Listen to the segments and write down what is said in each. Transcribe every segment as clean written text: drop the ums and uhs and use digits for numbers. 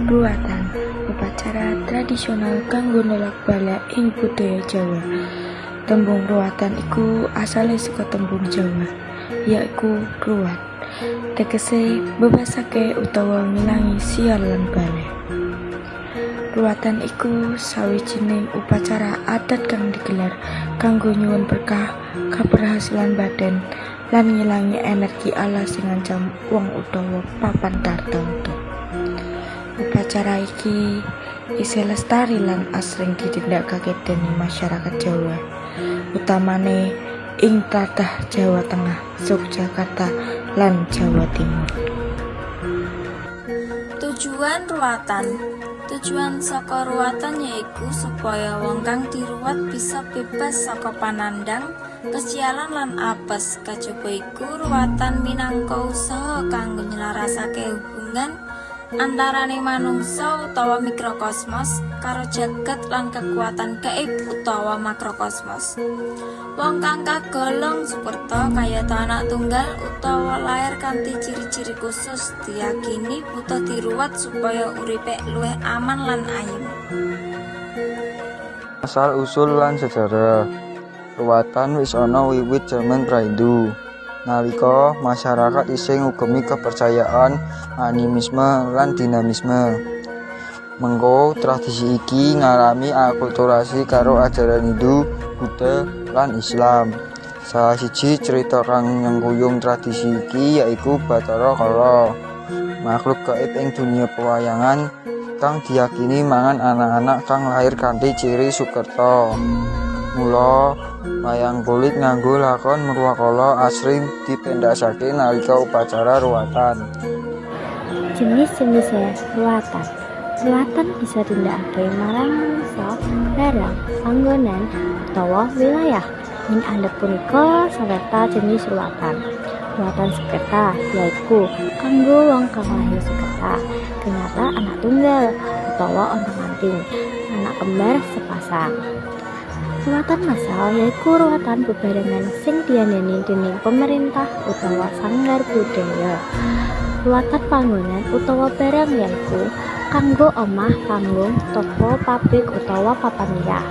Ruwatan, upacara tradisional kanggo nolak bala ing budaya Jawa. Tembung ruwatan iku asale saka tembung Jawa, yaiku ruwat. Tegese mbebasake utawa ngilangi sial lan bala. Ruwatan iku sawijining upacara adat kang digelar kanggo nyuwun berkah, kaberhasilan baten, lan ngilangi energi ala sing ngancam wong utawa papan tartamtu. Upacara iki isih lestari lan asring ditindakake dening masyarakat Jawa, utamane ing tlatah Jawa Tengah, Yogyakarta, lan Jawa Timur. Tujuan ruwatan. Tujuan saka ruwatan yaiku supaya wong kang diruwat bisa bebas saka panandhang, kesialan lan apes. Kajaba iku, ruwatan minangka usaha kanggo nyelarasake hubungan antarane manungsa utawa mikrokosmos karo jagat lan kekuatan gaib utawa makrokosmos. Wong kang kagolong sukerta, kayata anak tunggal utawa lair kanthi ciri-ciri khusus, diyakini butuh diruwat supaya uripe luwih aman lan ayem. Asal usul lan sejarah. Ruwatan wis ana wiwit jaman pra-Hindu, nalika masyarakat isih ngugemi kepercayaan animisme lan dinamisme. Mengko tradisi iki ngalami akulturasi karo ajaran Hindu, Buddha, lan Islam. Salah siji cerita kang nyengkuyung tradisi iki yaiku Bathara Kala, makhluk gaib ing dunia pewayangan kang diyakini mangan anak-anak kang lahir kanthi ciri sukerta. Mula wayang kulit nganggo lakon Murwakala asring dipentasake nalika upacara ruwatan. Jenis-jenis ruwatan. Ruwatan bisa ditindakake marang manungsa, barang, panggonan, utawa wilayah. Ing andhap punika sawerta jenis ruwatan. Ruwatan sukerta yaiku kanggo wong kang lahir sukerta, kayata anak tunggal utawa ontang-anting, anak kembar sepasang. Ruwatan massal yaiku ruwatan bebarengan sing diandani dening pemerintah utawa sanggar budaya. Ruwatan panggonan utawa barang yaiku kanggo omah, panggung, toko, pabrik utawa papan liya.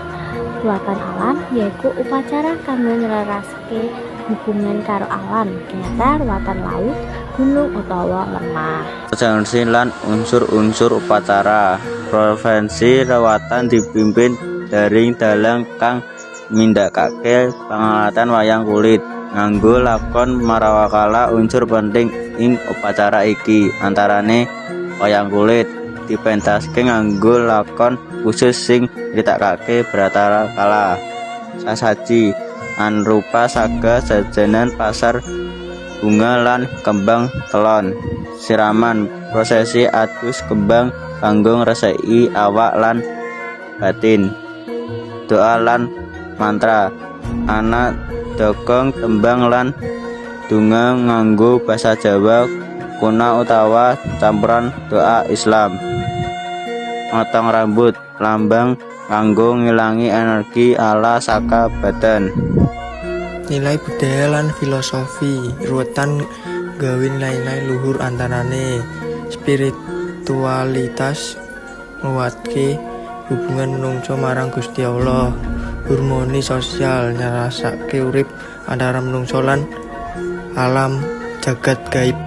Ruwatan alam yaiku upacara kanggo nyelaraske hubungan karo alam, kayata ruwatan laut, gunung utawa lemah. Prosesi lan unsur-unsur upacara. Prosesi ruwatan dipimpin dening dalang kang nindakake pagelaran wayang kulit nganggo lakon Murwakala. Unsur penting ing upacara iki antarane wayang kulit dipentaske nganggo lakon khusus sing nyritakake Bathara Kala, sesaji arupa saga, jajanan pasar, bunga lan kembang telon, siraman, prosesi adus kembang kanggo ngresiki awak lan batin, doa lan mantra, ana dongeng, tembang lan donga nganggo basa Jawa kuna utawa campuran doa Islam. Motong rambut, lambang kanggo ngilangi energi ala saka badan. Nilai budaya lan filosofi. Ruwetan gawe nilai-nilai luhur, antarane spiritualitas, nguatke hubungan menungso marang Gusti Allah, harmoni sosial, nyelarasake urip antara menungso lan alam jagat gaib.